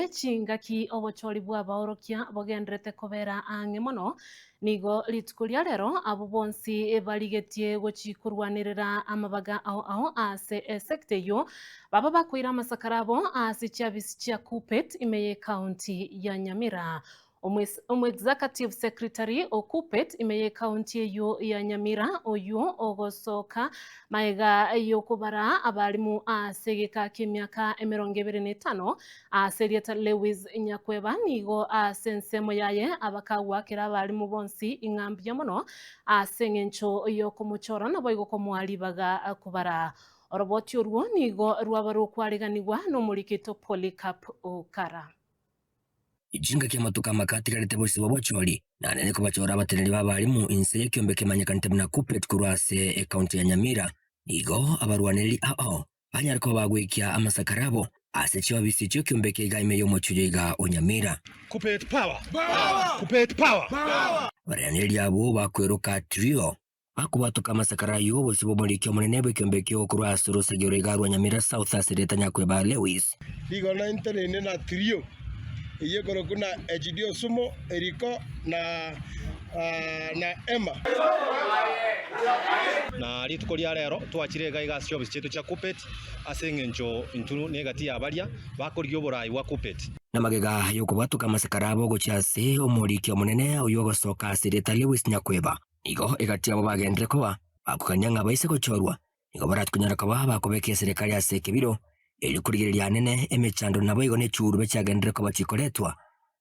Chingaki obochori bw'abaorokia bogenderete kobera ang'e mono, nigo rituko ria rero abwo bonsi barigetie gochia korwanerera amabaga ao ao ase esecta eyio baba bakoira amasakara abo ase chiabisi chia Kuppet ime y'ecounty ya Nyamira. Omoexecutive Secretary o Kuppet ime y'ecounty eyio ya Nyamira oyio ogosoka magega y'okobara abalimu ase egeka ki'emiaka 25 ase erieta Lewis Nyakweba nigo ase ensemo yaye abakagwakera abalimu bonsi ing'a mbuya mono ase eng'encho y'okomochora naboigo komoa ribaga kobara. Oroboti orwo nigo rwaba rokwariganigwa nomorikito Polycarp Okara. Chingaki amatuko amake atigarete bosio bw'obochori, na nere kobachora abateneneri b'abalimu inse y'ekiombe kemanyekanete buna Kuppet korwa ase ecounty ya Nyamira. Nigo abarwanereri ao banyare koba bagoikia amasakara abo ase chiofisi chi'ekiombe eke iga ime y'omochie oyo iga o Nyamira. Kuppet power! Kuppet power! Abarwanereri abwo bakweroka Trio Bakobwatoka amasakara ayio, obosio bw'omoriki omonene bw'ekeombe ekio korwa ase orosegero iga rwa Nyamira South ase erieta Nyakweba Lewis. Nigo nainteneine na Trio, eyio ekorokwa na Egidio Osumo, Eriko, na na Emma. Na rituko ria rero twachire iga iga ase chiofisi chiaito chia Kuppet ase eng'encho intwe negati ya baria bakorigia oborai bwa Kuppet. Na magega y'okobwatoka amasakara abo gochia ase omoriki omonene oyio ogosoka ase erieta Lewis Nyakweba. Igo egati yabo bagenderere koba bakogania ng'a baise gochorwa, nigo barakonyare koba bakobeka eserekari ase ekebiro, erio korigereria anene emechando naboigo ne chiurube chiagenderere koba chikoretwa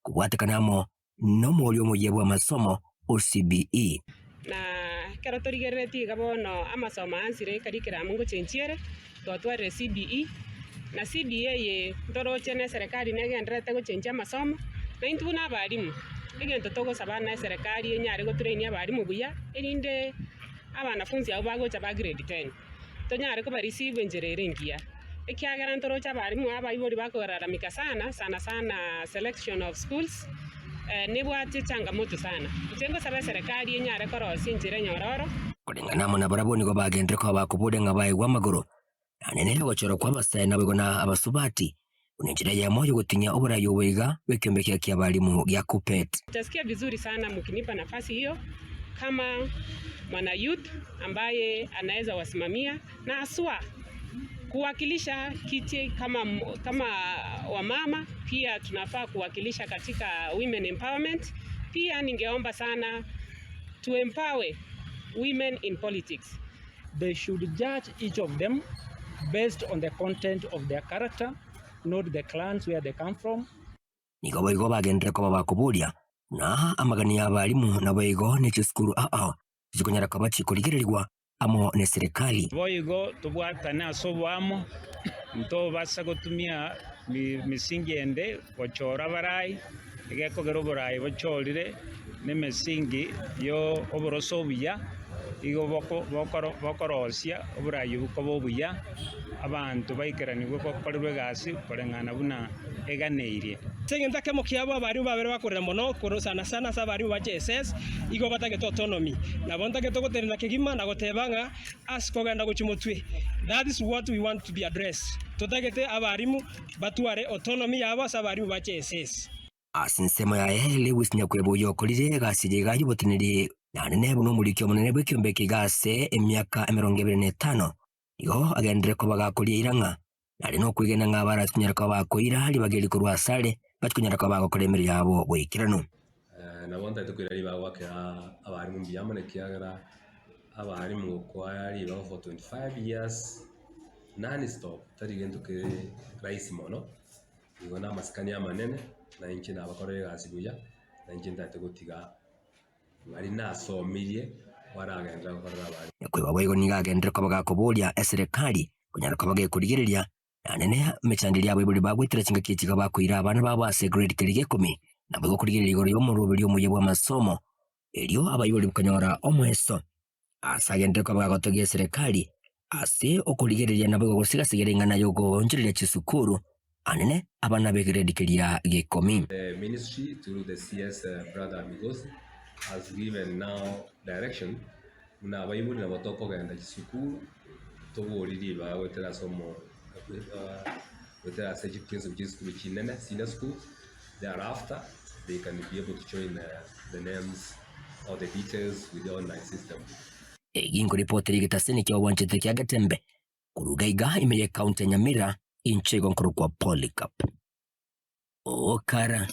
kobwatekana amo nomoria omoyia bw'amasomo o CBE. Na ekero torigereretie iga bono amasomo aansire ecurriculum ngochenchia ere, twatwarire CBE, na CBE eye ntoroche na eserekari negendererete gochenchia amasomo, na intwe buna abalimu, egento togosaba na eserekari enyare gotrainia abalimu buya, erinde abanafunsi abwo bagocha ba grade ten, tonyare koba receive enchera ere engiya. Ekiagera ntoroche abalimu abaibori bakolalamika sana, sana sana selection of schools, nebwate changamoto sana. Inche ngosaba eserekari enyare korosia enchera enyororo. Koreng'ana amo nabarabwo nigo bagenderire koba bakoboria ng'a baegwe amagoro, na nene ogochorwa kw'abasae naboigo na abasubati, buna enchera eyemo y'ogotinyia oborai obo iga bw'ekiombe ekiya ki'abalimu gia Kuppet. Nitasikia vizuri sana mkinipa nafasi hiyo kama mwana youth ambaye anaeza wasimamia na haswa kuwakilisha kiti kama, kama wamama pia tunafaa kuwakilisha katika women empowerment. Pia ningeomba sana to empower women in politics. They should judge each of them based on the content of their character, not the clans where they come from. Nigo boigo bagenderere koba bakoboria, buna amagani y'abalimu naboigo ne chisukuru ao tichikonyara koba chikorigererigwa amo neserekari. Boigo tobwatane ase oboamo, ntobasa gotumia misingi ende gochora abarai, egekogera oborai bochorire nemesingi y'oboroso obuya, igo bokorosia oborai obwo koba obuya, abanto baikeranigwe gokorerwa egasi koreng'ana buna eganeirie. Ase egento ekemo kiabo abarimu babere bakorera mono, korwa sana sana ase abarimu ba JSS, igo batagete autonomy. Nabo ntagete gotenena kegima na goteba ng'a ase kogenda gochia motwe, that is what we want to be addressed. Totagete abarimu batware autonomy yabo ase abarimu ba JSS. Ase ensemo yaye, Lewis Nyakweba oyio okorire egasi eye iga y'oboteneneri naende nebe nomoriki omonene bw'ekiombe eke iga ase emiaka 25, Igo agenderere koba gakoria eira ng'a nare nokwegena ng'a abarachikonyara koba bakoira ribaga eri korwa asare, bachikonyara koba bagokora emeremo yabo boikeranu. Nabo ntagete koira ribaga goakera abalimu mbuya mono ekiagera abalimu gokoa ribaga for 25 years non stop tari gento kere rahisi mono, igo na amasikani amanene na inche nabakorera egasi buya, na inche ntagete gotiga Baria nasomirie baragenderere gokorera abande. Nyakweba boigo nigo agenderere koba gakoboria eserekari konyara koba gekorigereria naende ne emechando eria abaibori bagwetera chingaki echi iga bakoira abana babo ase egrade keria gekomi naboigo korigereria igoro y'omoroberi omuya bw'amasomo erio abaibori konyora omoeso ase agenderere koba gagotogia eserekari ase okorigereria naboigo gosigasigera eng'ana y'ogoonchoreria chisukuru anene abana b'egrade keria gekomi. The ministry through the CS brother Migosi has given now direction buna abaibori nabo tokogenda chisukuru tobori ribaga goetera ase omo. Goetera ase chiprinciple chia chisukuru chinene, senior schools, thereafter they can be able to join the names or the details with the online system. Egi nkoripoti rigetasini kia obwanchete kia Getembe koruga iga ime ye county ya Nyamira inche igo nkorokwa Polycarp Okara.